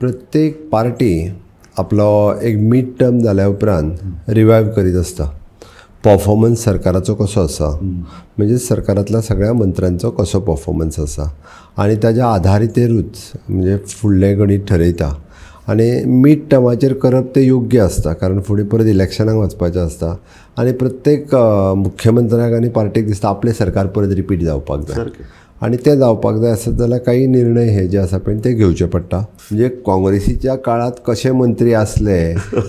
प्रत्येक पार्टी आपलो एक मिड टर्म जाल्या उपरांत रिवायव करीत आसता. परफॉर्मन्स सरकाराचो कसो आसा, म्हणजे सरकारांतल्या सगळ्या मंत्र्यांचो कसो परफॉर्मन्स आसा आनी ताज्या आधारितेरूच म्हणजे फुडलें गणीत ठरयता. आनी मिड टर्माचेर करप तें योग्य आसता, कारण फुडें परत इलेक्शनाक वचपाचें आसता आनी प्रत्येक मुख्यमंत्र्याक आनी पार्टीक दिसता आपलें सरकार परत रिपीट जावपाक जाय. आनी तें जावपाक जाय आसत जाल्यार काही निर्णय हे जे आसा पळय ते घेवचे पडटा. म्हणजे काँग्रेसीच्या काळात कशे मंत्री आसले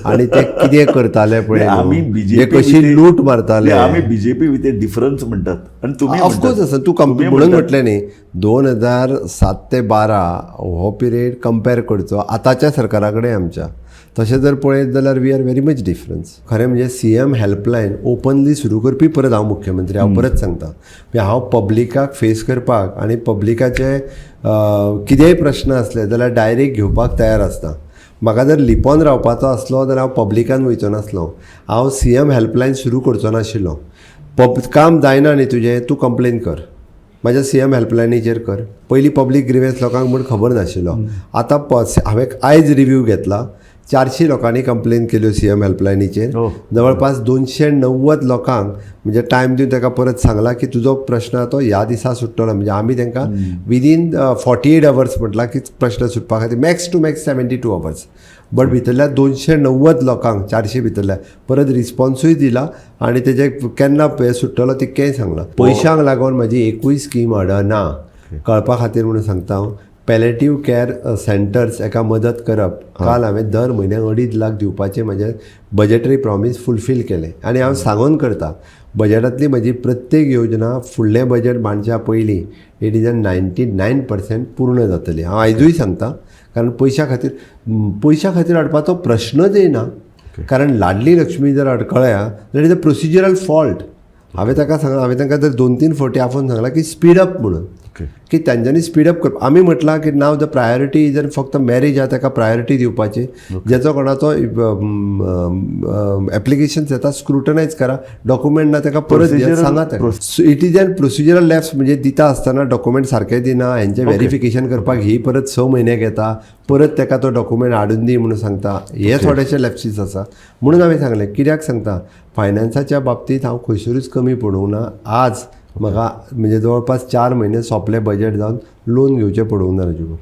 आनी ते कितें करताले पळय, आमी जे कशी लूट मारताले. आमी बीजेपी विथ ए डिफरन्स म्हणटात आनी तुमी ऑफकोर्स आसा. तूं म्हणून म्हटलें न्ही, 2007 ते 12 हो पिरियड कंपेर करचो आतांच्या सरकारा कडेन आमच्या. तशें जर पळयत जाल्यार we are very much difference. खरें म्हणजे सीएम हेल्पलायन ओपनली सुरू करपी परत हांव मुख्यमंत्री. हांव परत सांगता, म्हणजे हांव पब्लिकाक फेस करपाक आनी पब्लिकाचे कितेंय प्रश्न आसले जाल्यार डायरेक्ट घेवपाक तयार आसता. म्हाका जर लिपोन रावपाचो आसलो जाल्यार हांव पब्लिकान वयचो नासलो, हांव सीएम हेल्पलायन सुरू करचो नाशिल्लो. काम जायना न्ही तुजें, तूं कंप्लेन कर म्हाज्या सीएम हेल्पलायनीचेर कर. पयलीं पब्लीक ग्रिवेन्स लोकांक म्हूण खबर नाशिल्लो. आतां हांवें आयज रिव्यू घेतला, 400 लोकांनी कंप्लेन केल्यो सीएम हेल्पलायनीचेर. जवळपास 290 लोकांक म्हणजे टायम दिवन ताका परत सांगला की तुजो प्रश्न तो ह्या दिसा सुट्टलो. म्हणजे आमी तांकां विदीन 48 अवर्स म्हटलां की प्रश्न सुटपा खातीर, max to max 72 hours. But भितरल्या 290 लोकांक, 400 भितरल्या परत रिस्पॉन्सूय दिला आनी तेजे केन्ना हें सुट्टलो तितकेंय सांगलां. पयशांक लागून म्हजी एकूय स्कीम अडना. कळपा खातीर म्हणून सांगता हांव, पॅलेटीव कॅर सेंटर्स एका मदत करप, काल हांवें दर म्हयन्याक 2.5 लाख दिवपाचें म्हजें बजेटरी प्रॉमीस फुलफील केलें. आनी हांव सांगून करता, बजेटांतली म्हजी प्रत्येक योजना फुडलें बजेट मांडच्या पयलीं it is a 99% पूर्ण जातली. हांव आयजूय सांगता, कारण पयशां खातीर अडपाचो प्रश्नच येना. कारण लाडली लक्ष्मी जर अडकळ्या जाल्यार is a procedural fault. हांवें ताका सांगलां, हांवें तांकां जर 2-3 फावटी आफोवन सांगलां की स्पीड अप म्हणून, की तांच्यांनी स्पीड अप कर. आमी म्हटलां की नाव the priority is फक्त मॅरेज आहा ताका प्रायोरिटी दिवपाची. ज्याचो कोणाचो एप्लिकेशन्स येता, स्क्रुटनायज करा, डॉक्युमेंट ना ताका परत दियात, सांगा ताका. It is an procedural lapse, म्हणजे दिता आसतना डॉक्युमेंट सारकें दिना, हेंचें व्हेरिफिकेशन करपाक ही परत 6 म्हयने घेता, परत ताका तो डॉक्युमेंट हाडून दी म्हणून सांगता. हे थोडेशे लॅप्सीस आसा. म्हणून हांवें सांगलें, कित्याक सांगता, फायनान्साच्या बाबतींत हांव खंयसरूच कमी पडूंक ना. आज म्हाका म्हणजे जवळपास 4 म्हयने सोंपले बजेट जावन, लोन घेवचें पडूंक ना राजू.